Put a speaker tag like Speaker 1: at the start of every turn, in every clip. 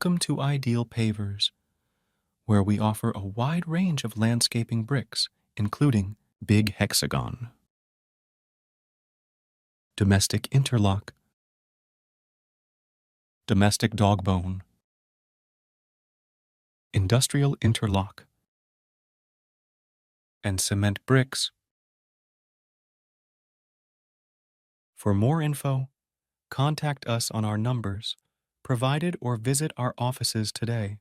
Speaker 1: Welcome to Ideal Pavers, where we offer a wide range of landscaping bricks, including Big Hexagon, Domestic Interlock, Domestic Dogbone, Industrial Interlock, and cement bricks. For more info, contact us on our numbers provided or visit our offices today.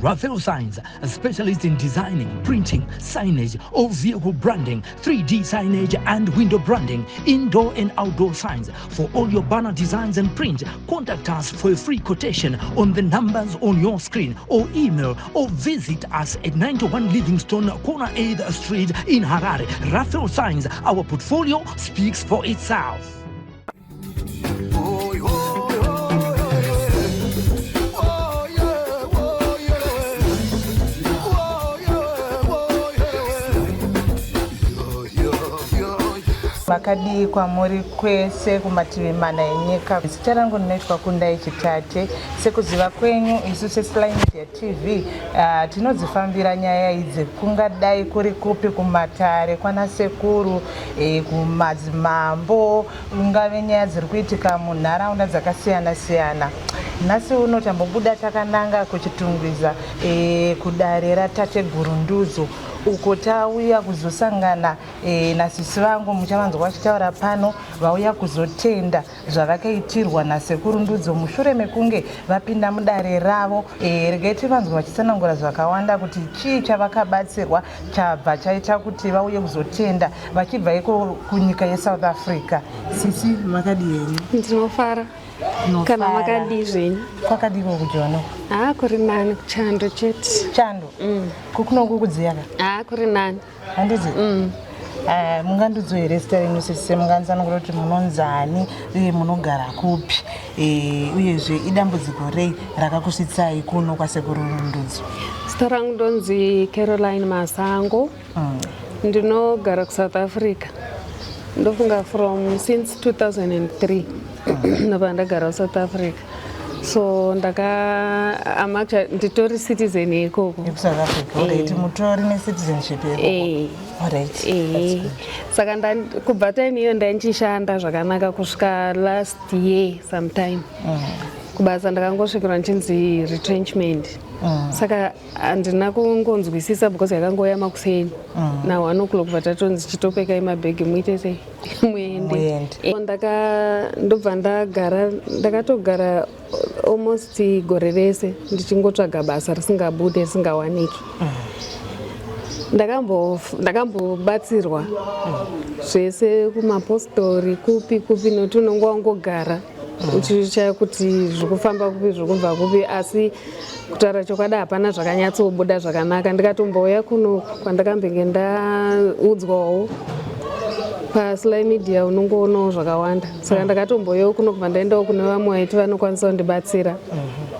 Speaker 2: Raphael Signs, a specialist in designing, printing, signage, all vehicle branding, 3D signage and window branding, indoor and outdoor signs. For all your banner designs and print, contact us for a free quotation on the numbers on your screen or email or visit us at 91 Livingstone, corner 8th Street in Harare. Raphael Signs, our portfolio speaks for itself.
Speaker 3: Makadii kwamuri kwese kumativi mana enyika. Zita rangu ndinoitwa Kundai Chitate. Sekuziva kwenyu, isu seSly Media TV tinodzifambira nyaya idzi, kungadai kuri kupi, kumatare kwana sekuru, kumadzimambo, ungave nyaya dziri kuitika munharaunda dzakasiyana siyana. Nhasi uno tambobuda takananga kuChitungwiza, kudare raTateguru Ndudzo, uko tauya kuzosangana nasisi vangu. Muchavanzwa vachitaura pano. Vauya kuzotenda zvavakaitirwa nasekuru Ndudzo mushure mekunge vapinda mudare ravo. Regai tivanzwa vachitsanangura zvakawanda kuti chii chavakabatsirwa chabva chaita kuti vauye kuzotenda vachibva iko kunyika yeSouth Africa. Sisi, makadii henyu?
Speaker 4: Ndinofara. Kana makadii zvenyu?
Speaker 3: Kwakadiko kuJoni?
Speaker 4: Haa, kuri nani, kuchando chete.
Speaker 3: Chando kukunoku kudziyaka?
Speaker 4: Haa, kuri nani.
Speaker 3: Handiti? Mungandidzo here zita renyu, sisi? Munganditsanangura kuti munonzani uye munogara kupi? Uyezve idambudziko rei rakakusvitsai kuno kwasekuru Ndudzo?
Speaker 4: Zita rangu ndonzi Caroline Masango. Ndinogara kuSouth Africa, ndofunga from since 2003 ndobva ndagara kuSouth Africa. So ndaka I'm actually, nditori citizen yeikoko.
Speaker 3: YekuSouth Africa, alright. Mutori necitizenship yekoko?
Speaker 4: Eh.
Speaker 3: Alright. That's good.
Speaker 4: Saka kubva time iyo ndaichishanda zvakanaka kusvika last year sometime. Kubasa ndakangosvikirwa nchinzi retrenchment. Saka handina kungonzwisisa because yakangouya makuseni na1 o'clock, bva tatonzi chitopekai mabhegi, muite sei, muende.
Speaker 3: Muende.
Speaker 4: Ndaka ndobva ndagara, ndakatogara almost gore rese ndichingotsvaga basa risingabude, risingawaniki. Ndakambobatsirwa zvese kumapostori, kupi kupi, nokuti unonge wangogara uchichaya kuti zviri kufamba kupi, zviri kubva kupi. Asi kutaura chokwadi, hapana zvakanyatsobuda zvakanaka. Ndikatombouya kuno kwandakambenge ndaudzwawo paSly Media, unongoonawo zvakawanda. Saka ndakatombouyawo kuno, kubva ndaendawo kune vamwe vaiti vanokwanisa kundibatsira.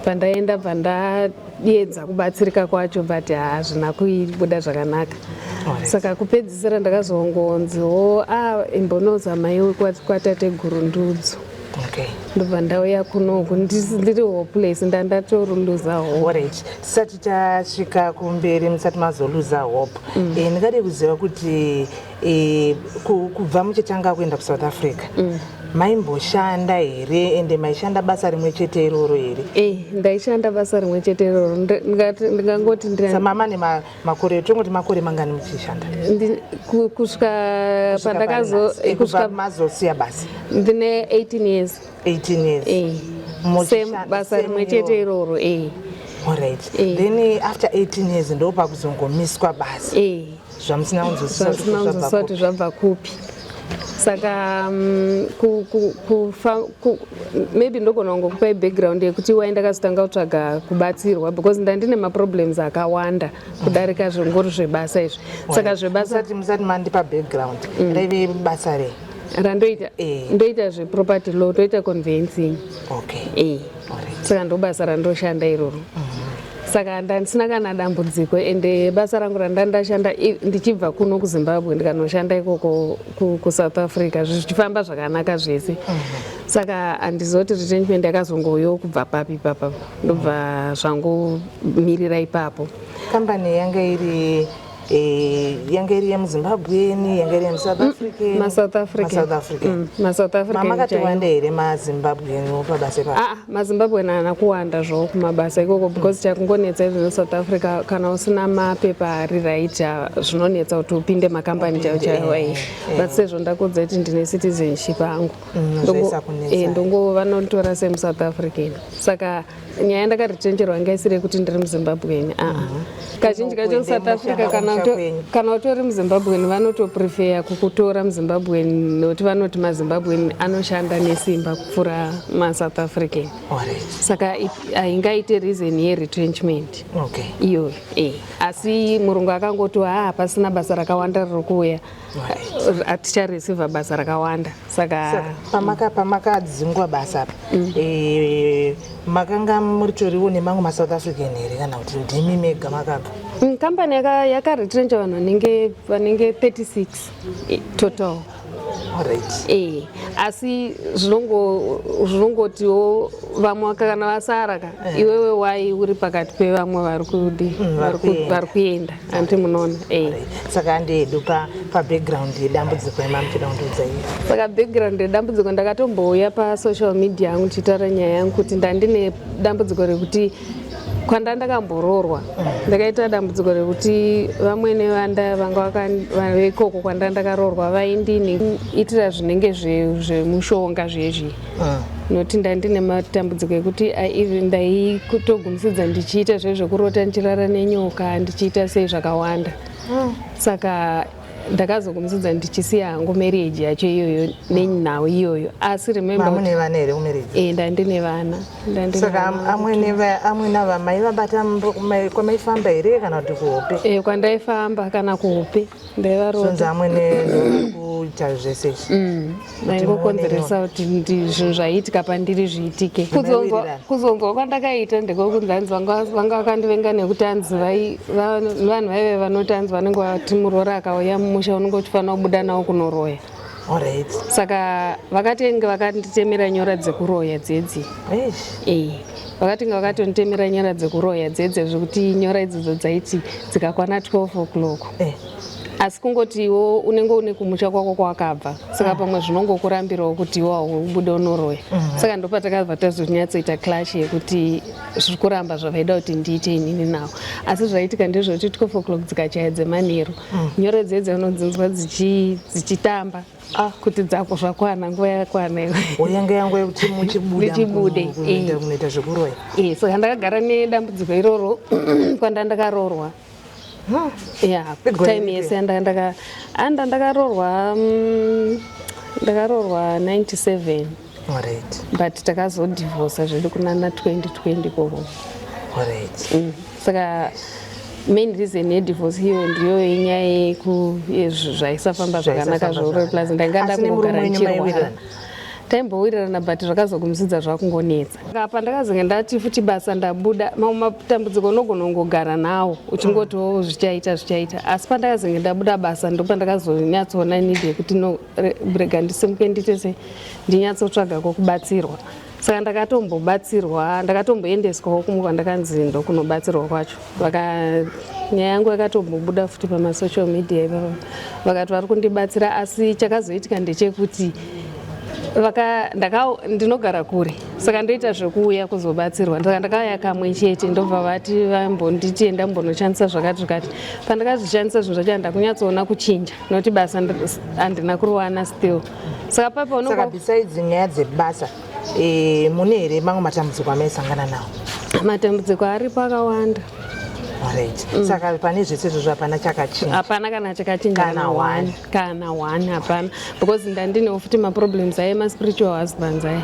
Speaker 4: Pandaenda, bva ndaedza kubatsirika kwacho, but hazvina kubuda zvakanaka. Saka kupedzisira ndakazongonziwo a imbonozamaiwe kwatateguru Ndudzo. Ndobva ndauya kunoku ndiri hopeless, ndandatoruluza hope.
Speaker 3: Alright, tisati tasvika kumberi, musati mazoluza hope, ndingade kuziva kuti kubva muchitanga kuenda kuSouth Africa, maimboshanda here? Ende maishanda basa rimwe chete iroro here?
Speaker 4: Ndaishanda basa rimwe chete iroro. Ndingangoti
Speaker 3: Samama nemakore, tongoti makore mangani muchishanda?
Speaker 4: Kusvika pandakazo
Speaker 3: kusvika mazosiya basa.
Speaker 4: Ndine 18 years.
Speaker 3: 18 years.
Speaker 4: Same basa rimwe chete iroro.
Speaker 3: Alright. Then after 18 years ndo pakuzongomiswa basa, zvamusina kunzwisisa kuti
Speaker 4: zvamusina
Speaker 3: zvabva
Speaker 4: kunzwisisa kuti
Speaker 3: kupi.
Speaker 4: Zvabva kupi. Saka maybe ndogona kungokupai background yekuti wai ndakazotanga kutsvaga kubatsirwa, because ndandine maproblems akawanda kudarika zvingori zvebasa izvi. Saka zvebasa
Speaker 3: Musati mandipa background, raive basa rei?
Speaker 4: Randoita? Ndoita zveproperty law, toita conveyancing. Saka ndo basa randoshanda iroro. Saka ndandisina kana dambudziko, ende basa rangu randandashanda ndichibva kuno kuZimbabwe ndikanoshanda ikoko kuSouth Africa zvichifamba zvakanaka zvese. Saka handizoti retrenchment yakazongouyawo kubva papi ipapa, ndobva zvangomirira ipapo.
Speaker 3: Kambani yanga iri yanga iri yemuZimbabweni, yanga iri yemuSouth African?
Speaker 4: MaSouth African.
Speaker 3: MaSouth African.
Speaker 4: MaSouth African.
Speaker 3: Mamakati
Speaker 4: chaiwo.
Speaker 3: Wanda here maZimbabwean pabasa ipapo?
Speaker 4: Ah, maZimbabwean haana kuwanda zvavo kumabasa ikoko, because chakungonetsa izvozvo, South Africa kana usina mapepa ari right, zvinonetsa kuti upinde makambani chaiwo chaiwo. But sezvo ndakudza kuti ndine citizenship hangu,
Speaker 3: Zvaisakunetsa.
Speaker 4: Ndongo vanotora semuSouth African. Saka nyaya yandakaretrencherwa yanga isiri yekuti ndiri muZimbabwean, aa. Kazhinji kacho
Speaker 3: Kuende
Speaker 4: South Africa
Speaker 3: mushanda
Speaker 4: kana
Speaker 3: kumusha kwenyu.
Speaker 4: Kana utori muZimbabwean, vanotoprefer kukutora muZimbabwean, nokuti vanoti maZimbabwean anoshanda nesimba kupfuura maSouth African. Saka haingaite reason yeretrenchment iyoyo. Asi murungu akangoti haa, pasina basa rakawanda riri kuuya, hatichareceiva basa rakawanda, saka
Speaker 3: Saka pamakadzingwa basa apa, makanga muritoriwo nemamwe maSouth African here, kana kuti ndimi mega makabva?
Speaker 4: Kambani yakaretrencha vanhu vanenge 36 total. Asi zvinongotiwo vamwe kana vasara ka, iwewe wai uri pakati pevamwe vari kudi
Speaker 3: Vari kuenda.
Speaker 4: Vari kuenda, anti munoona.
Speaker 3: Saka handihedu pabackground yedambudziko yamamuchida kundiudza iyo.
Speaker 4: Saka background yedambudziko, ndakatombouya pasocial media yangu ndichitaura nyaya yangu kuti ndandine dambudziko rekuti kwanda ndakamboroorwa, ndakaita dambudziko rekuti vamwene vanda vanga veikoko kwanda ndakaroorwa vaindiniitira zvinenge zvemushonga zvezvi, nokuti ndandine matambudziko ekuti even ndaikutogumisidza ndichiita zvezvekurota ndichirara nenyoka, ndichiita sei zvakawanda. Saka ndakazogumisidza ndichisiya hangu marriage yacho iyoyo nenhau iyoyo. Asi remember
Speaker 3: Mamune vana here kumarriage?
Speaker 4: Ndandine vana. Ndandine
Speaker 3: Saka
Speaker 4: vana.
Speaker 3: Amwene ava maivabata kwamaifamba here kana kuti kuhope?
Speaker 4: Kwandaifamba kana kuhope ndaivarota.
Speaker 3: Zvonzi amwene ndo kuita zvese izvi?
Speaker 4: Vaingokonzeresa kuti zvinhu zvaiitika pandiri zviitike.
Speaker 3: Maiwirirana?
Speaker 4: Kuzonzwa kwandakaita ndekwekunzi hanzi vanga vakandivenga nekuti hanzi vanhu vaive vanoti hanzi vanenge vati muroora akauya mumusha unenge uchifanira kubuda nawo kunoroya. Saka vakatenge vakanditemera nyora dzekuroya dzedzi. Vakatenga vakatonditemera nyora dzekuroya dzedze, zvekuti nyora idzodzo dzaiti dzikakwana 12 o'clock, asi kungotiwo unenge une kumusha kwako kwawakabva, saka pamwe zvinongokurambirawo kuti iwo ubude unoroya. Saka ndopatakabva tazonyatsoita clash yekuti zviri kuramba zvavaida kuti ndiite inini nawo. Asi zvaitika ndezvekuti 12 o'clock dzikachaya dzemanheru, nyora dzedze unodzinzwa dzichitamba kuti dzako zvakwana, nguva yakwana iwe.
Speaker 3: Yange yangu yekuti muchibuda
Speaker 4: Ndichibude,
Speaker 3: kunoita zvekuroya.
Speaker 4: Saka ndakagara nedambudziko iroro kwanda ndakaroorwa ya
Speaker 3: Igore
Speaker 4: time
Speaker 3: ripi?
Speaker 4: yese anda ndakaroorwa, ndakaroorwa 97, but takazodivhosa zvedu kunana 2020 ikoko. Saka main reason yedivorce iyo ndiyo yenyaya zvaisafamba zvakanaka.
Speaker 3: Zvaisafamba
Speaker 4: Zvoro plus ndanga
Speaker 3: Asi nemurume
Speaker 4: ndakungogara
Speaker 3: wenyu
Speaker 4: ndichirwara.
Speaker 3: maiwirirana?
Speaker 4: Taimbowirirana, but zvakazogumisidza zvakungonetsa. Saka pandakazenge ndati futi basa ndabuda, mamwe matambudziko unogona kungogara nawo uchingotiwo zvichaita zvichaita, asi pandakazenge ndabuda basa ndopandakazonyatsoona need yekuti no, rega ndisimuke ndiite se ndinyatsotsvaga kwokubatsirwa. Saka ndakatombobatsirwa, ndakatomboendeswawo kumwe kwandakanzi ndokunobatsirwa kwacho. Vaka nyaya yangu yakatombobuda futi pamasocial media ipapa, vakati vari kundibatsira. Asi chakazoitika ndechekuti ndinogara kure, saka ndoita zvekuuya kuzobatsirwa. Saka ndakauya kamwe chete, ndobva vati vambonditi enda mbonoshandisa zvakati zvakati. Pandakazvishandisa zvinhu zvacho, handakunyatsoona kuchinja, nokuti basa handina kuriwana still. Saka papa
Speaker 3: Saka
Speaker 4: unongo
Speaker 3: besides nyaya dzebasa, mune here mamwe matambudziko amaisangana nawo?
Speaker 4: Matambudziko aripo akawanda.
Speaker 3: Saka pane zvese izvozvo hapana chakachinja?
Speaker 4: Hapana kana chakachinja.
Speaker 3: Kana
Speaker 4: kana
Speaker 3: one.
Speaker 4: One, kana one hapana, because ndandinewo futi maproblems aya emaspiritual husbands aya.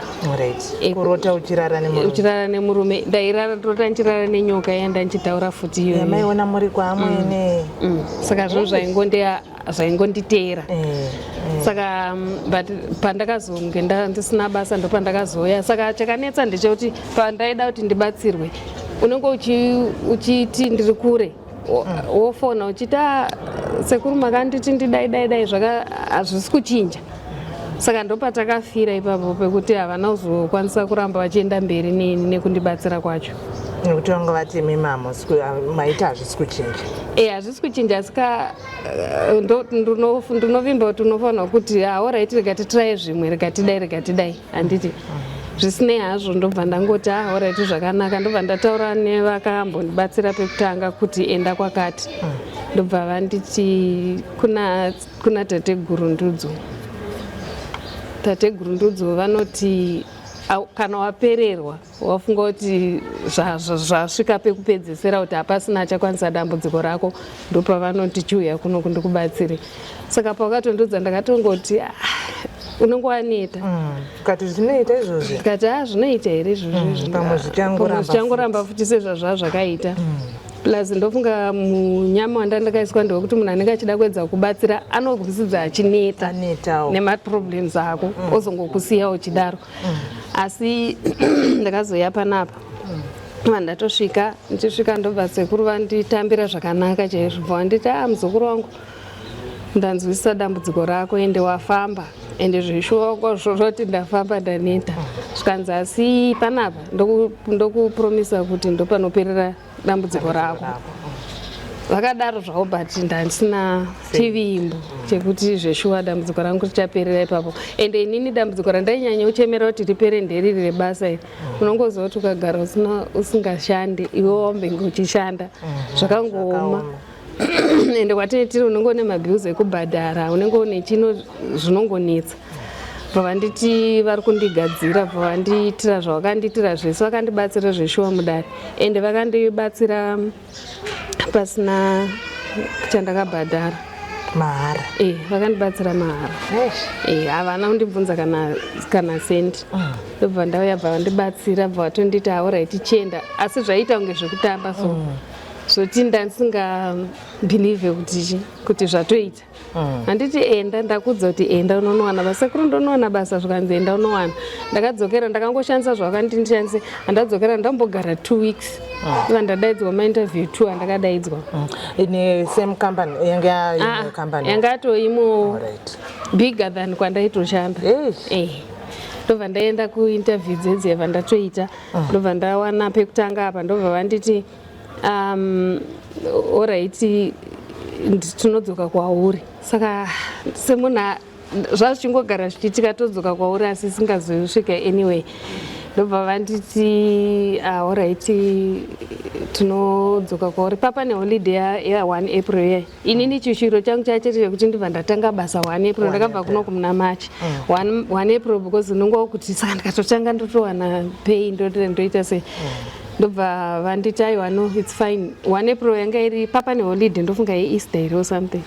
Speaker 3: Kurota uchirara nemurume.
Speaker 4: Uchirara nemurume. Ndairara, ndorota ndichirara nenyoka iya ndandichitaura futi iyoyo.
Speaker 3: Yamaiona muri kwaamwene?
Speaker 4: Saka zvinhu zvaingonditeera. Saka but pandakazonge ndisina basa ndopandakazouya. Saka chakanetsa ndechekuti pandaida kuti ndibatsirwe, Unenge uchiti ndiri kure, wofona uchiti, "Ah, sekuru, makanditi ndidai dai dai, zvaka hazvisi kuchinja." Saka ndopatakafira ipapo, pekuti havana kuzokwanisa kuramba vachienda mberi neni nekundibatsira kwacho.
Speaker 3: Nekuti vanga vati imi maita hazvisi kuchinja.
Speaker 4: E, hazvisi kuchinja, asi ka ndinovimba kuti unofanirwa kuti, "Alright, rega titiraye zvimwe, rega tidai, rega tidai," handiti? Zvisinei hazvo, ndobva ndangoti, "Ah, alright, zvakanaka." Ndobva ndataura nevakambondibatsira pekutanga kuti enda kwakati. Ndobva vanditi kuna Tateguru Ndudzo. Tateguru Ndudzo vanoti kana wapererwa, wafunga kuti zvasvika pekupedzisira, kuti hapasina achakwanisa dambudziko rako, ndopavanoti chiuya kuno kundikubatsire. Saka pawakatondudza, ndakatongoti, "Ah, unenge waneta."
Speaker 3: Ukati zvinoita izvozvi?
Speaker 4: Ndikati, "A, zvinoita here izvozvi?"
Speaker 3: Pamwe zvichangoramba.
Speaker 4: Pamwe zvichangoramba futi sezvazva zvakaita. Plus ndofunga munyama wandandakaiswa ndewekuti munhu anenge achida kuedza kubatsira anogwisidza achineta
Speaker 3: Anetawo.
Speaker 4: nemaproblems ako, ozongokusiya uchidaro. Asi ndakazoya panapa, vandatosvika, ndichisvika ndobva sekuru vanditambira zvakanaka chaizvo. Bva vanditi, "A, muzukuru wangu, ndanzwisisa dambudziko rako, ende wafamba, ende zvishuwa zvoti ndafamba, ndaneta." Zvikanzi, "Asi panapa ndokupromisa kuti ndopanoperera dambudziko rako." Vakadaro zvavo, but ndandisina chivimbo chekuti zveshuwa dambudziko rangu richaperera ipapo. Ende inini dambudziko randainyanya kuchemera kuti ripere nderiri rebasa iri. Unongoziva kuti ukagara usina, usingashandi, iwe wambenge uchishanda, zvakangooma. Ende kwatinee tiri, unenge une mabills ekubhadhara, unenge une chino, zvinongonetsa. Bva vanditi vari kundigadzira, bva vandiitira zvavakandiitira zvese. Vakandibatsira zveshuwa mudare, ende vakandibatsira pasina chandakabhadhara.
Speaker 3: Mahara?
Speaker 4: E, vakandibatsira mahara. E, havana kundibvunza kana sendi. Ndobva ndauya, bva vandibatsira, bva vatonditi, "Alright, chienda." Asi zvaiita kunge zvekutamba, so zvoti ndandisingabhilivhe kuti zvatoita. Handiti, "Enda, ndakudza kuti enda unonowana basa." "Sekuru, ndonowana basa?" Zvikanzi, "Enda unowana." Ndakadzokera, ndakangoshandisa zvavakanditi ndishandise. Handadzokera, ndambogara 2 weeks, iva ndadaidzwa mainterview two andakadaidzwa.
Speaker 3: Nesame company yanga?
Speaker 4: Ah,
Speaker 3: Imwe company?
Speaker 4: Yanga atoimo bigger than kwandaitoshanda.
Speaker 3: Eish.
Speaker 4: Eh, ndobva ndaenda kuinterview dzedzi, yabva ndatoita, ndobva ndawana pekutanga apa. Ndobva vanditi, "Alright, tinodzoka kwauri." Saka semunhu zvazvichingogara zvichiitika, todzoka kwauri, asi singazosvika anyway. Ndobva vanditi, "Alright, tinodzoka kwauri papa neholiday ya1 April." Iya inini chishiro changu chachiri chekuti ndibva ndatanga basa 1 April. Ndakabva kuno kumuna March, 1 April, because unongova kuti saka ndikatotanga ndotowana pay, ndoita sei? Ndobva vanditi, "Aiwa, no, it's fine." 1 April yanga iri papa neholiday, ndofunga yeEaster here or something.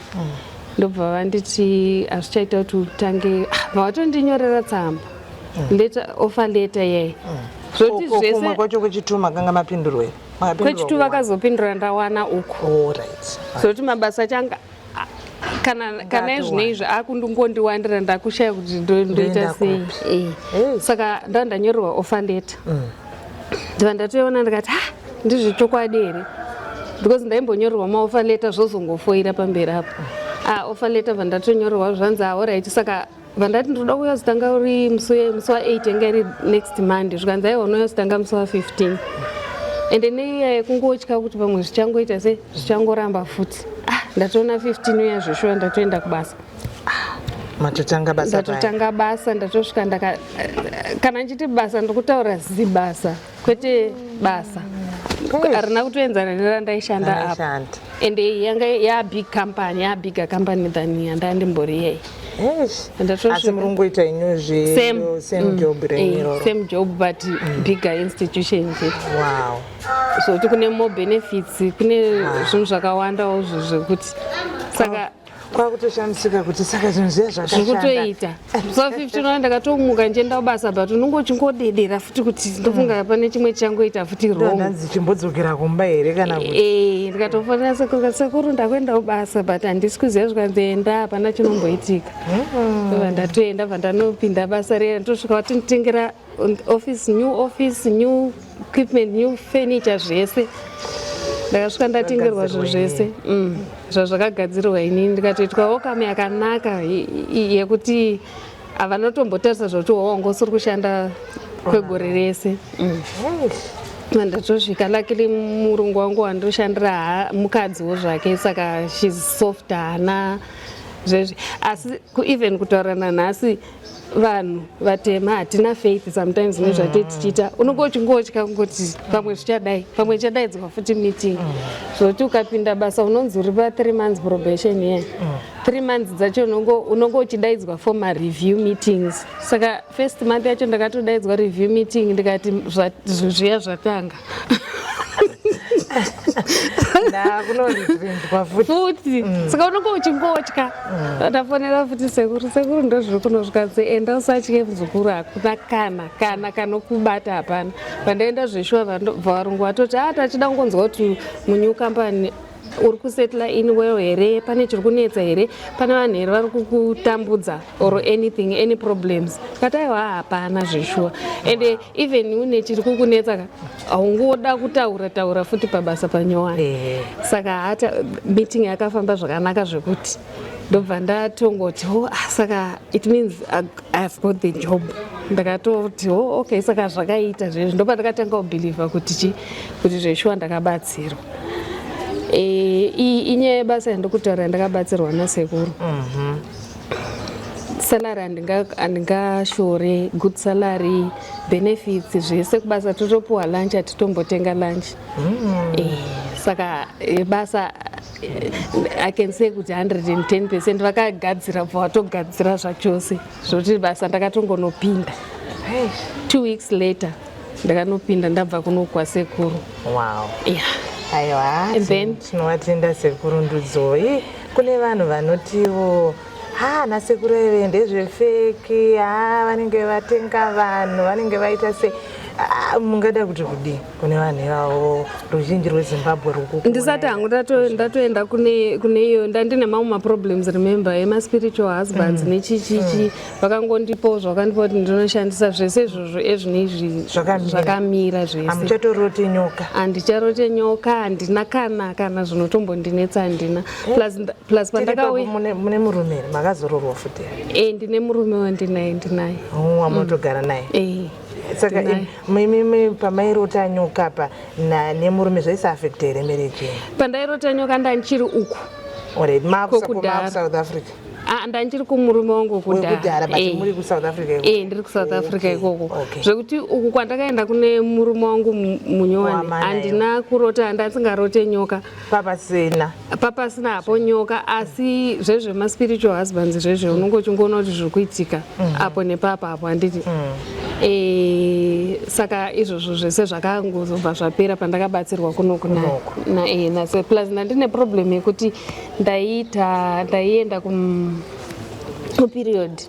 Speaker 4: Ndobva vanditi hazvichaita kuti utange. Ah, bva vatondinyorera tsamba, letter, offer letter yai, zvoti
Speaker 3: Kumwe
Speaker 4: zvese.
Speaker 3: Kwacho kwechitu makanga mapindurwa here? Makapindurwa
Speaker 4: Kwechitu
Speaker 3: kuwana?
Speaker 4: vakazopindura ndawana uku. Zoti mabasa acho anga kana izvino izvi akundongondiwandira, ndakushaya kuti ndoita
Speaker 3: Ndoenda
Speaker 4: sei.
Speaker 3: kupi?
Speaker 4: Eh.
Speaker 3: Hey.
Speaker 4: Saka ndaa ndanyorerwa offer letter, ndibva ndatoiona, ndikati, "Ha, ndizvechokwadi here?" Because ndaimbonyorerwa maoffer letter, zvozongofoira pamberi apo. Ah, offer letter bva ndatonyorerwa, zvanzi, "Alright." Saka vandati ndoda kuuya kuzotanga uri musi wa8, yanga iri next Monday. Zvikanzi, "Aiwa, unouya kuzotanga musi wa15." Ende neiya yekungotya kuti pamwe zvichangoita sei, zvichangoramba futi. Ah, ndatoona 15 uya, zveshuwa ndatoenda kubasa.
Speaker 3: Matotanga basa paya.
Speaker 4: Ndatotanga basa, ndatosvika, ndaka kana ndichiti basa, ndikutaura zibasa, kwete basa harina kutoenzana nerandaishanda apa.
Speaker 3: Randaishanda.
Speaker 4: Ende yanga yabig company, yabigger company than yandandimbori yei.
Speaker 3: Eish.
Speaker 4: Ndatosvika-
Speaker 3: Asi muri kungoita inyu
Speaker 4: Same.
Speaker 3: same job renyu iroro?
Speaker 4: Same job, but bigger institution chete. Zvokuti kune more benefits, kune zvinhu zvakawandawo zvekuti saka
Speaker 3: Kwakutoshamisika kuti saka zvinhu zviya
Speaker 4: zviri
Speaker 3: zvakashanda.
Speaker 4: Kutoita so 15 ona ndakatomuka ndichienda kubasa, but unonge uchingodedera futi kuti ndofunga pane chimwe chichangoita futi wrong.
Speaker 3: Ndanzi chimbodzokera kumba here kana kuti?
Speaker 4: Eh, ndikatofonera sekuru, "Sekuru, ndakuenda kubasa, but handisi kuziva." Zvikanzi, "Enda, hapana chinomboitika." Ndobva ndatoenda, bva ndanopinda basa riya, ndosvika vatonditengera office, new office, new equipment, new furniture, zvese. Ndakasvika ndatengerwa zvinhu zvese, zvazvakagadzirwa inini. Ndikatoitwa welcome yakanaka yekuti havanotombotarisa zvokuti wawanga usiri kushanda kwegore rese. Ndatosvika, luckily murungu wangu wandoshandira mukadziwo zvake, saka she's soft, haana zvezvi. Asi even kutaura nanhasi, vanhu vatema hatina faith sometimes nezvatee tichiita. Unonge uchingotya kungoti pamwe zvichadai, pamwe ichadaidzwa futi meeting. Zvokuti ukapinda basa unonzi uri pa3 months probation here, 3 months dzacho unonge uchidaidzwa for mareview meetings. Saka first month yacho ndakatodaidzwa review meeting, ndikati zviya zvatanga.
Speaker 3: Ndakunorinzwa futi.
Speaker 4: Futi. Saka unonge uchingotya. Ndafonera futi sekuru, "Sekuru, ndozviri kunosvika." Enda, usatye muzukuru, hakuna kana kanokubata, hapana. Pandaenda zveshuwa, varungu vatoti, "A, tachida kungonzwa kuti munew company uri kusettle in well here? Pane chiri kunetsa here? Pane vanhu here vari kukutambudza or anything, any problems?" Kati, "Aiwa, hapana zveshuwa." And even une chiri kukunetsa ka, haungoda kutaura taura futi pabasa panyowani. Saka hata meeting yakafamba zvakanaka, zvekuti ndobva ndatongoti, "Oh, ah, saka it means I have got the job." Ndakatoti, "Oh, okay, saka zvakaita zvezvi." Ndopandakatanga kubelieva kuti chi kuti zveshuwa ndakabatsirwa. Iyi inyaya yebasa yandikutaura yandakabatsirwa nasekuru. Salary handingashore, good salary, benefits, zvese. Kubasa totopuwa lunch, hatitombotenga lunch. Saka basa I can say kuti 110% vakagadzira, bva vatogadzira zvachose, zvokuti basa ndakatongonopinda 2 weeks later. Ndakanopinda ndabva kuno kwasekuru. Yeah.
Speaker 3: Aiwa.
Speaker 4: And then-
Speaker 3: Tinovatenda Sekuru Ndudzo. Ii, kune vanhu vanotiwo, ha, nasekuru eve ndezvefake, ha, vanenge vatenga vanhu, vanenge vaita sei. Ah, mungada kuti kudii kune vanhu ivavo, ruzhinji rweZimbabwe rwukukuona?
Speaker 4: Ndisati hangu ndatoenda kune iyo, ndandine mamwe maproblems, remember, emaspiritual husbands nechichichi. Vakangondipawo zvakandipa kuti ndinoshandisa zvese izvozvo. Ezvino izvi
Speaker 3: Zvakamira.
Speaker 4: zvakamira zvese.
Speaker 3: Hamuchatoroti nyoka?
Speaker 4: Handicharote nyoka, handina kana zvinotombondinetsa, handina. Plus
Speaker 3: Tiri papo,
Speaker 4: pandakauya
Speaker 3: mune murume here? Makazororwa futi here?
Speaker 4: E, ndine murume wandinaye, ndinaye.
Speaker 3: Oh, wamunotogara naye?
Speaker 4: E.
Speaker 3: Saka
Speaker 4: Ndinaye.
Speaker 3: Imimi pamairota nyoka pa nemurume, zvaisaafecta here marriage yenyu?
Speaker 4: Pandairota nyoka ndanchiri uku.
Speaker 3: Alright,
Speaker 4: Kokudhara.
Speaker 3: makuSouth Africa?
Speaker 4: Ah, ndanchiri kumurume wangu.
Speaker 3: Wekudhara, but
Speaker 4: Eh.
Speaker 3: muri kuSouth Africa ikoko?
Speaker 4: E, ndiri kuSouth Africa ikoko. Zvekuti uku kwandakaenda kune murume wangu munyowani,
Speaker 3: Wamanayo.
Speaker 4: handina kurota, handasingarote nyoka.
Speaker 3: Papasina.
Speaker 4: Papasina hapo nyoka. Asi zvezvemaspiritual husbands zvezve, unonge uchingoona kuti zviri kuitika apo nepapa apo, handiti? Saka izvozvo zvese zvakangozobva zvapera pandakabatsirwa kunoku
Speaker 3: Kunoku.
Speaker 4: Plus ndandine problem yekuti ndaiita, ndaienda kuperiod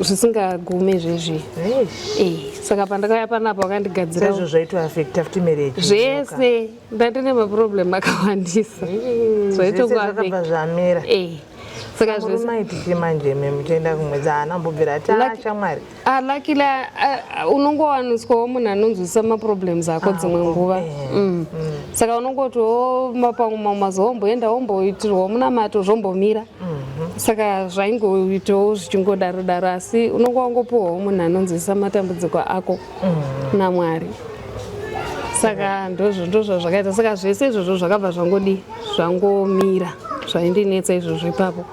Speaker 4: zvisingagume zvezvi. Saka pandakauya panapa vakandigadzira.
Speaker 3: Saizvo zvaitoafecta futi marriage?
Speaker 4: Zvese, ndandine maproblem akawandisa.
Speaker 3: Zvese zvakabva zvamira.
Speaker 4: Saka zvese.
Speaker 3: Murume aitiki manje imi muchienda kumwedzi, haana kumbobvira ati, "Ah, shamwari"?
Speaker 4: Ah, luckily unongowaniswawo munhu anonzwisisa maproblems ako dzimwe nguva. Saka unongotiwo pamwe mamwe mazuva womboenda, womboitirwawo munamato, zvombomira. Saka zvaingoitawo zvichingodaro daro, asi unonge wangopiwawo munhu anonzwisisa matambudziko ako naMwari. Saka ndozvo zvakaita. Saka zvese izvozvo zvakabva zvangodi zvangomira, zvaindinetsa izvozvo ipapo.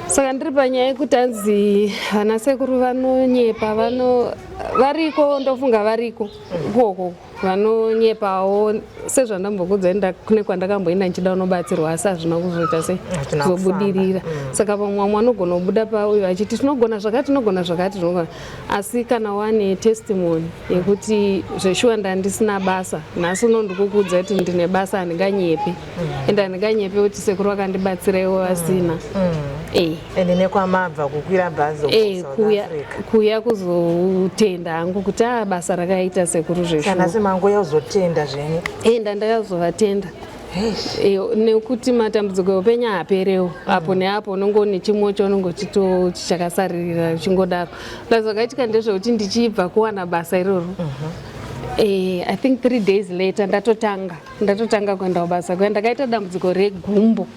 Speaker 4: Saka ndiri panyaya yekuti hanzi vana sekuru vanonyepa, vano variko, ndofunga variko ikoko vanonyepawo. Sezvandambokuudzai, kune kwandakamboenda ndichida kunobatsirwa, asi hazvina kuzoita sei,
Speaker 3: Hazvina
Speaker 4: kuzobudirira. Saka vamwe vamwe vanogona kubuda pauyo achiti tinogona zvakati, tinogona zvakati, tinogona, asi kana wane testimony yekuti zveshuwa ndandisina basa, nhasi uno ndikukuudza kuti ndine basa, handinganyepi. Ende handinganyepi kuti sekuru vakandibatsira ivo vasina.
Speaker 3: Ende nekwamabva kukwira bhazi kuSouth Africa.
Speaker 4: Kuya kuzotenda hangu kuti a basa rakaita sekuru zveshuwa.
Speaker 3: Kana semanguya uzotenda zvenyu?
Speaker 4: Ndandakazovatenda. Nekuti matambudziko eupenyu haaperewo. Apo neapo unonge une chimwe chaunonge uchito chakasaririra, uchingodaro. Plus zvakaitika ndezvekuti ndichibva kuwana basa iroro, I think 3 days later ndatotanga kuenda kubasa kuya. Ndakaita dambudziko regumbo.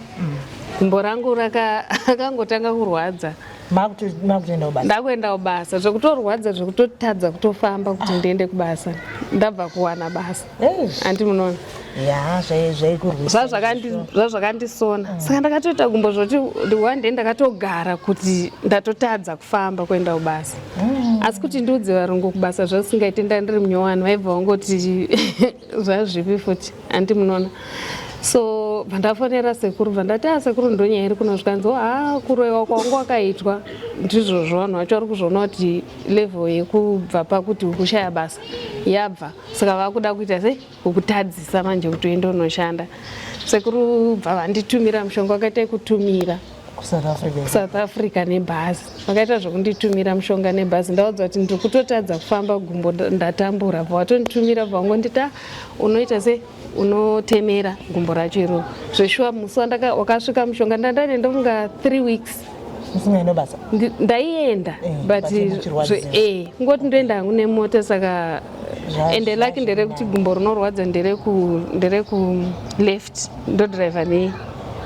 Speaker 4: Gumbo rangu rakangotanga kurwadza.
Speaker 3: Makutoenda kubasa?
Speaker 4: Ndakuenda kubasa, zvekutorwadza, zvekutotadza kutofamba kuti ndiende kubasa, ndabva kuwana basa.
Speaker 3: Eish.
Speaker 4: Handi munoona?
Speaker 3: Ya, zvaikurwisa.
Speaker 4: Zvazvakandisona. Saka ndakatoita gumbo zvoti one day ndakatogara kuti ndatotadza kufamba kuenda kubasa. Asi kuti ndiudze varungu kubasa zvasingaiti, ndandiri munyowani, vaibva vangoti zvazvipi futi, handi munoona? So bva ndafonera sekuru, bva ndati, "A, sekuru, ndonyaya iri kuno." Zvikanzi, "Ha, kuroyiwa kwangu kwakaitwa ndizvozvo. Vanhu vacho vari kuzviona kuti level yekubva pakuti ukushaya basa yabva, saka vakuda kuita sei? Kukutadzisa manje kuti uende unoshanda." Sekuru bva vanditumira mushonga, wakaita ekutumira
Speaker 3: kuSouth Africa.
Speaker 4: South Africa nebhazi. Vakaita zvokunditumira mushonga nebhazi. Ndaudza kuti ndiri kutotadza kufamba, gumbo ndatambura. Bva vatonditumira, bva vangonditi, "Ah, unoita sei? Unotemera gumbo racho iroro." Zveshuwa, musi wakasvika mushonga, ndandane ndofunga 3 weeks
Speaker 3: Musingaende basa?
Speaker 4: Ndaienda, but
Speaker 3: but muchirwadziwa.
Speaker 4: Kungoti ndoenda hangu nemota, saka ende lucky nderekuti gumbo rinorwadza ndereku left, ndodhiraivha neright.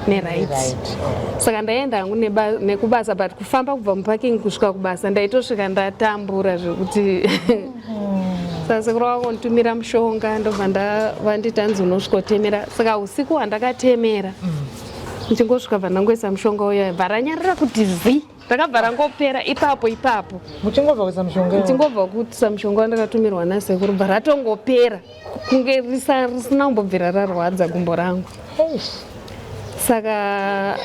Speaker 3: Right, alright.
Speaker 4: Saka ndaenda hangu nekubasa, but kufamba kubva muparking kusvika kubasa ndaitosvika ndatambura zvekuti. Saka sekuru vakonditumira mushonga, ndobva vanditi, hanzi unosvikotemera. Saka usiku hwandakatemera, ndichingosvika bva ndangoisa mushonga uya, bva ranyarara kuti zi, rakabva rangopera ipapo ipapo.
Speaker 3: Muchingobva kuisa mushonga iwowo?
Speaker 4: Ndichingobva kuisa mushonga wandakatumirwa nasekuru, bva ratongopera kunge risina kumbobvira rarwadza gumbo rangu.
Speaker 3: Eish.
Speaker 4: Saka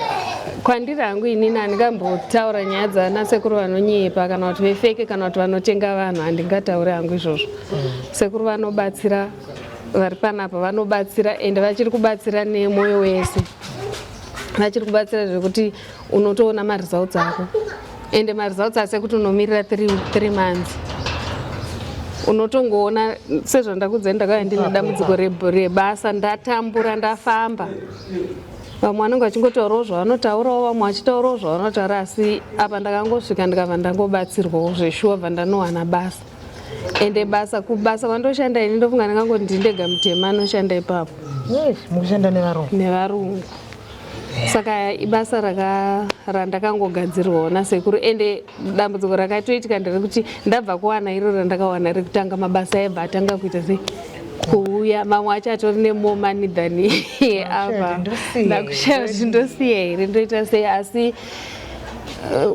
Speaker 4: kwandiri hangu inini handingambotaura nyaya dzanasekuru vanonyepa kana kuti vefake kana kuti vanotenga vanhu. Handingatauri hangu izvozvo. Sekuru vanobatsira, vari panapa vanobatsira, ende vachiri kubatsira nemwoyo wese. Vachiri kubatsira zvekuti unotoona maresults ako, ende maresults asekuti unomirira 3 months, unotongoona. Sezvandakudzai, ndakauya ndine dambudziko rebasa, ndatambura, ndafamba. Vamwe vanenge vachingotaurawo zvavanotaurawo, vamwe vachitaurawo zvavanotaura, asi apa ndakangosvika, ndikabva ndangobatsirwawo zveshuwa, bva ndanowana basa. Ende basa, kubasa kwandoshanda ini, ndofunga ndingangoti ndindega mutema anoshanda ipapo.
Speaker 3: Yes, mukushanda nevarungu?
Speaker 4: Nevarungu. Saka ibasa randakangogadzirwawo nasekuru. Ende dambudziko rakatoitika nderekuti ndabva kuwana iro randakawana rekutanga, mabasa aibva atanga kuita sei? Kuuya. Mamwe acho atori nemore money than apa.
Speaker 3: Ndosiya.
Speaker 4: Ndakushaya kuti ndosiya here, ndoita sei? Asi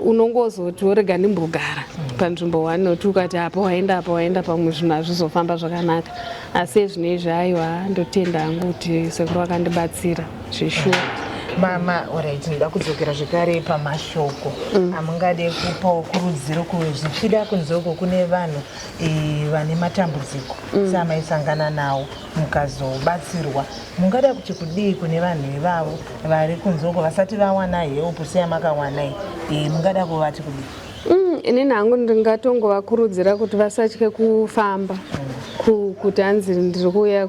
Speaker 4: unongozoti worega ndimbogara panzvimbo one, nokuti ukati apa waenda, apa waenda, pamwe zvinhu hazvizofamba zvakanaka. Asi ezvinoizvi, aiwa, ndotenda hangu kuti sekuru vakandibatsira zveshuwa.
Speaker 3: Mama, alright, ndoda kudzokera zvekare pamashoko amungade kupawo kurudziro zvichida kunze uko kune vanhu vane matambudziko samaisangana nawo mukazobatsirwa. Mungada kuti kudii kune vanhu ivavo vari kunze uko vasati vawana help seyamakawana iyi? Mungada kuvati kudii?
Speaker 4: Inini hangu ndingatongovakurudzira kuti vasatye kufamba, kuti hanzi ndiri kuuya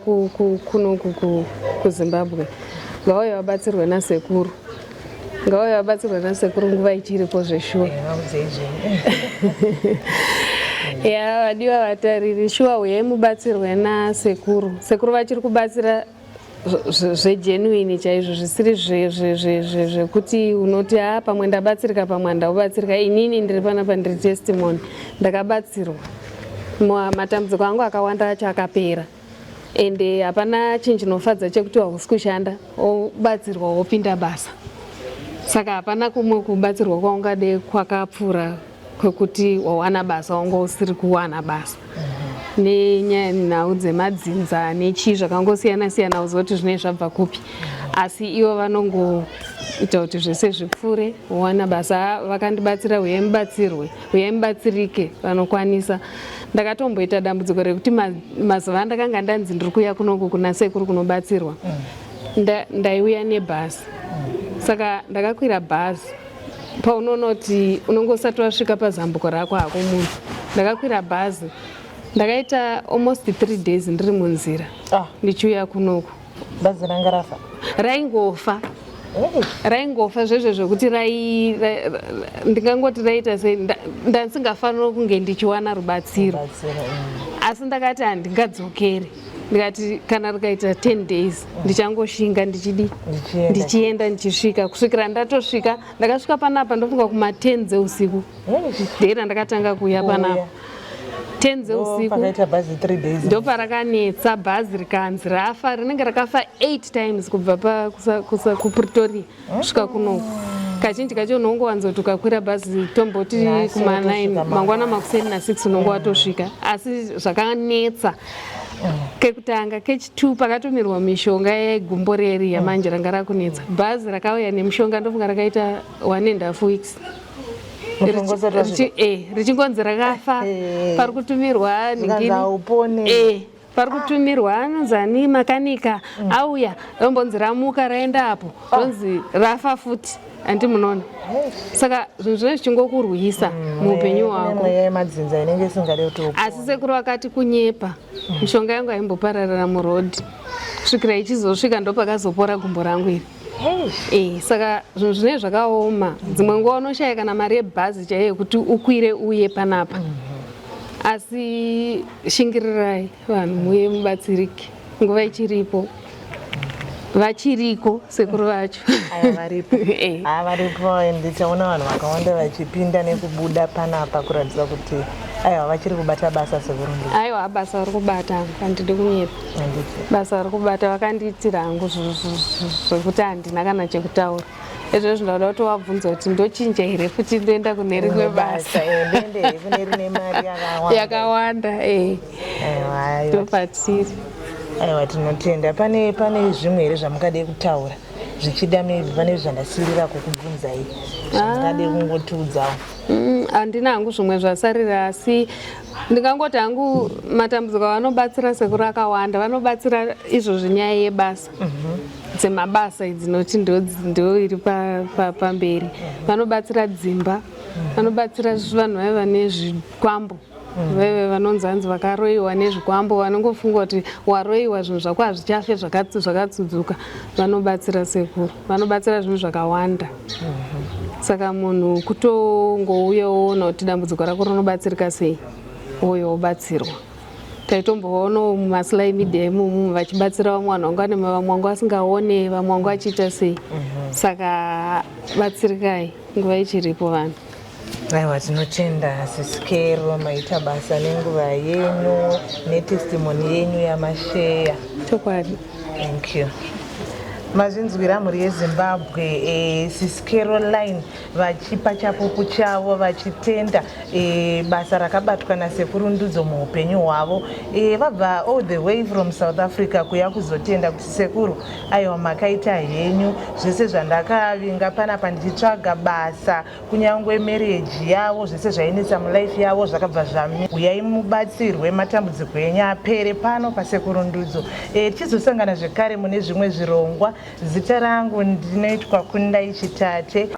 Speaker 4: kunoku kuZimbabwe. Ngauye vabatsirwe nasekuru, ngauye vabatsirwe nasekuru nguva ichiripo zveshuwa.
Speaker 3: Vaudzei zvenyu.
Speaker 4: Ya, vadiwa vatariri, shuwa uyai mubatsirwe nasekuru. Sekuru vachiri kubatsira zvegenuine chaizvo, zvisiri zvekuti unoti, "Ha, pamwe ndabatsirika, pamwe handaubatsirika." Inini ndiri panapa, ndiri testimony, ndakabatsirwa. Matambudziko angu akawanda acho akapera. Ende hapana chinhu chinofadza chekuti hausi kushanda, obatsirwa, wopinda basa. Saka hapana kumwe kubatsirwa kwaungade kwakapfuura kwekuti wawana basa wanga usiri kuwana basa nenyaya nhau dzemadzinza nechii zvakangosiyana siyana, uzoti zvinei zvabva kupi. Asi ivo vanongoita kuti zvese zvipfuure, wowana basa. Vakandibatsira, uyai mubatsirwe, uyai mubatsirike vanokwanisa. Ndakatomboita dambudziko rekuti mazuva andakanga ndanzi ndiri kuuya kunoku kuna sekuru kunobatsirwa, ndaiuya nebhasi. Saka ndakakwira bhazi, paunoona kuti unonge usati wasvika pazambuko rako hako munhu. Ndakakwira bhazi, ndakaita almost 3 days ndiri munzira
Speaker 3: Ah.
Speaker 4: ndichiuya kunoku.
Speaker 3: Bhazi ranga rafa?
Speaker 4: Raingofa. Raingofa zvezvo zvekuti rai ndingangoti raita sei, ndandisingafaniri kunge ndichiwana rubatsiro. Asi ndakati handingadzokeri, ndikati kana rikaita 10 days ndichangoshinga ndichidi ndichienda ndichisvika kusvikira ndatosvika. Ndakasvika panapa ndofunga kuma 10 dzeusiku, ndera ndakatanga kuuya panapa 10 dzeusiku. Ndoparakanetsa bhazi rikanzi rafa, rinenge rakafa 8 times kubva kuPretoria kusvika kunoku. Kazhinji kacho unongowanzoti ukakwira bhazi tomboti kuma9 mangwana makuseni na6 unonge watosvika. Asi zvakanetsa kekutanga, kechi2 pakatumirwa mishonga yegumbo reriya manje ranga rakunetsa. Bhazi rakauya nemishonga ndofunga rakaita 1.5 weeks richingonzi rakafa, pari kutumirwa
Speaker 3: ningini,
Speaker 4: pari kutumirwa anonzi ani, makanika auya, rombonzi ramuka raenda apo, ronzi rafa futi. Handi munoona? Saka zvinhu zvinenge zvichingokurwisa muupenyu hwako.
Speaker 3: Madzinza inenge isingade kuti
Speaker 4: Asi sekuru vakati kunyepa, mishonga yangu haimbopararira murodhi kusvikira ichizosvika. Ndopakazopora gumbo rangu iri. Saka zvinhu zvinenge zvakaoma. Dzimwe nguva unoshaya kana mari yebhazi chaiyo yekuti ukwire uye panapa. Asi shingirirai vanhu, muye mubatsirike nguva ichiripo. Vachiriko sekuru vacho.
Speaker 3: Aya, varipo. Ha, varipo. Ndichaona vanhu vakawanda vachipinda nekubuda panapa kuratidza kuti aiwa, vachiri kubata basa sekuru.
Speaker 4: Aiwa, basa vari kubata, handidi kunyepa. Basa vari kubata, vakandiitira hangu zvekuti handina kana chekutaura. Izvozvo ndauda kuti wabvunza kuti ndochinja here futi, ndoenda kune rimwe basa.
Speaker 3: Ndoende kune rine mari yakawanda.
Speaker 4: Yakawanda, ndopatiri.
Speaker 3: Aiwa, tinotenda. Pane zvimwe here zvamungade kutaura? Zvichida maybe pane zvandasirira kukubvunzai zvamungade kungotiudzawo?
Speaker 4: Handina hangu zvimwe zvasarira, asi ndingangoti hangu matambudziko vanobatsira sekuru akawanda. Vanobatsira izvozvi nyaya yebasa, dzemabasa idzi, noti ndo iri pamberi. Vanobatsira dzimba, vanobatsira vanhu vaiva vane zvikwambo, vaive vanonzi hanzi vakaroyiwa nezvikwambo, vanongofunga kuti waroyiwa zvinhu zvako hazvichafe zvakatsudzuka. Vanobatsira sekuru, vanobatsira zvinhu zvakawanda. Saka munhu kutongouya woona kuti dambudziko rako rinobatsirika sei, uyo wobatsirwa. Taitombovaonawo mumasly media imomo vachibatsira vamwe vanhu vanga vane, vamwe vanga vasingaone, vamwe vanga vachiita sei. Saka batsirikai nguva ichiripo, vanhu.
Speaker 3: Aiwa, tinotenda Sis Kero, maita basa nenguva yenyu netestimony yenyu yamasheya.
Speaker 4: Chokwadi.
Speaker 3: Thank you. Mazvinzwira, mhuri yeZimbabwe, Sis Caroline vachipa chapupu chavo vachitenda basa rakabatwa nasekuru Ndudzo muupenyu hwavo. Vabva all the way from South Africa kuya kuzotenda kuti sekuru, aiwa, makaita henyu zvese zvandakavinga panapa ndichitsvaga basa, kunyange marriage yavo, zvese zvainetsa mulife yavo zvakabva zvami. Uyai mubatsirwe, matambudziko enyu apere pano pasekuru Ndudzo. Tichizosangana zvekare mune zvimwe zvirongwa. Zita rangu ndinoitwa Kundai Chitate.